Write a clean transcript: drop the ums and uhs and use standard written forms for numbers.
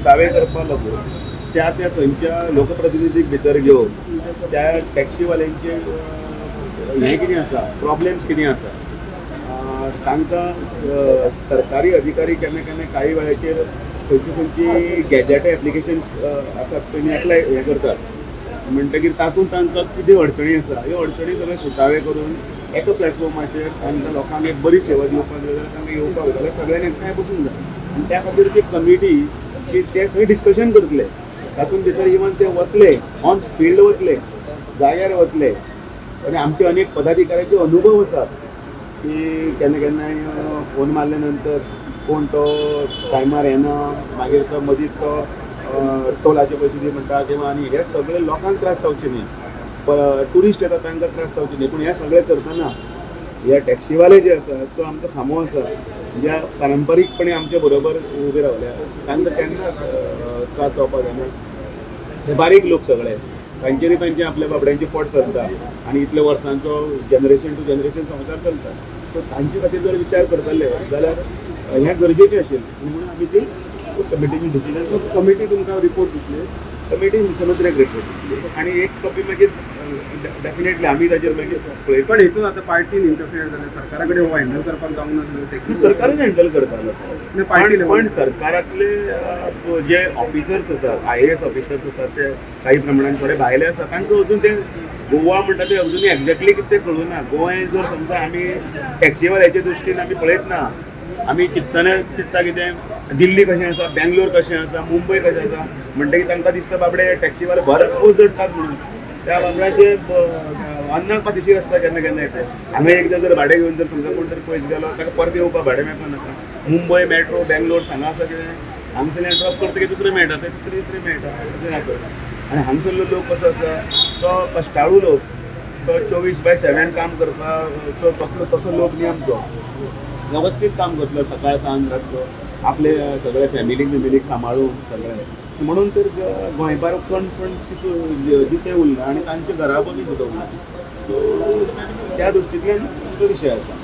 सुटावे करपाक लागून त्या त्या थंयच्या लोकप्रतिनिधीक भितर घेवन त्या टॅक्सीवाल्यांचे हें कितें आसा, प्रॉब्लेम्स कितें आसा, तांकां सरकारी अधिकारी केन्ना केन्ना काही वेळाचेर खंयची खंयची गॅजेट एप्लिकेशन्स आसात तेणी एप्लाय हें करतात म्हणटकीर तातूंत तांकां कितें अडचणी आसा ह्यो अडचणी सगळे सुटावे करून एका प्लॅटफॉर्माचेर तांकां लोकांक एक बरी सेवा दिवपाक जाय जाल्यार तांकां येवपाक जाय जाल्यार सगळ्यांनी एकठांय बसूंक जाय आनी त्या खातीर ती कमिटी की ते थंय डिस्कशन करतले, तातूंत भितर इवन ते वतले ऑन फिल्ड वतले, जाग्यार वतले आनी आमचे अनेक पदाधिकाऱ्याचे अनुभव आसात की केन्ना केन्नाय फोन मारले नंतर कोण तो टायमार येना, मागीर तो मदींच तो टोलाचे पयशे दी म्हणटा किंवा आनी हे सगळे लोकांक त्रास जावचे न्ही, ट्युरिस्ट येता तांकां त्रास जावचे न्ही. पूण हे सगळें करतना हे टॅक्सीवाले जे आसा तो आमचो खांबो आसा ज्या पारंपारीकपणे आमचे बरोबर उबे रावल्या तांकां केन्ना त्रास जावपाक जायना. हे बारीक लोक सगळे तांचेरूय तांचे आपल्या बाबड्यांचें पोट चलता आनी इतल्या वर्सांचो जनरेशन टू जनरेशन संवसार चलता. सो तांचे खातीर जर विचार करतले जाल्यार हें गरजेचें आशिल्लें म्हणून आमी ती कमिटीची डिसिजन. कमिटी तुमकां रिपोर्ट दितली? कमिटी मुख्यमंत्र्याक रिपोर्ट दितली आनी एक कॉपी मागीर डेफिनेटली आमी ताजेर मागीर पळयतले. पण हितून आतां पार्टीन इंटरफियर जालें, सरकारा कडेन हो हँडल करपाक जावंक ना? सरकारच हँडल करतालो पार्टी, पण सरकारांतले जे ऑफिसर्स आसात, IAS officers आसात ते काही प्रमाणान थोडे भायले आसात, तांकां अजून ते गोवा म्हणटा ते अजून एक्झॅक्टली कितें तें कळूं ना. गोंय जर समजा आमी टॅक्सीवाल्याच्या दृश्टीन आमी पळयत ना, आमी चिंततना चिंत्ता कितें दिल्ली कशें आसा, बेंगलोर कशें आसा, मुंबय कशें आसा, म्हणटकीर तांकां दिसता बाबडे टॅक्सीवाले भरपूर जोडटात म्हणून. त्या बाबड्याचे अन्नाक पातिशीर आसता केन्ना केन्ना येता. हांगा एकदां जर भाडें घेवन जर समजा कोण तरी पयस गेलो ताका परत येवपाक भाडें मेळपाक नाका. मुंबय मेट्रो बेंगलोर हांगा आसा कितें हांगसरल्यान ड्रॉप करतकीर दुसरें मेळटा, ते तिसरें मेळटा, अशें आसा. आनी हांगसरलो लोक कसो आसा तो कश्टाळू लोक, तो 24/7 काम करपाचो तसलो तसो लोक न्ही आमचो, वेवस्थीत काम करतलो सकाळ सांज रातचो आपले सगळे फॅमिलीक बिमिलीक सांबाळून सगळें. म्हणून तर गोंयबार कोण पण तितून जिते उरला आनी तांच्या घरा बी सुद्दां उरला. सो त्या दृश्टींतल्यान तो विशय आसा.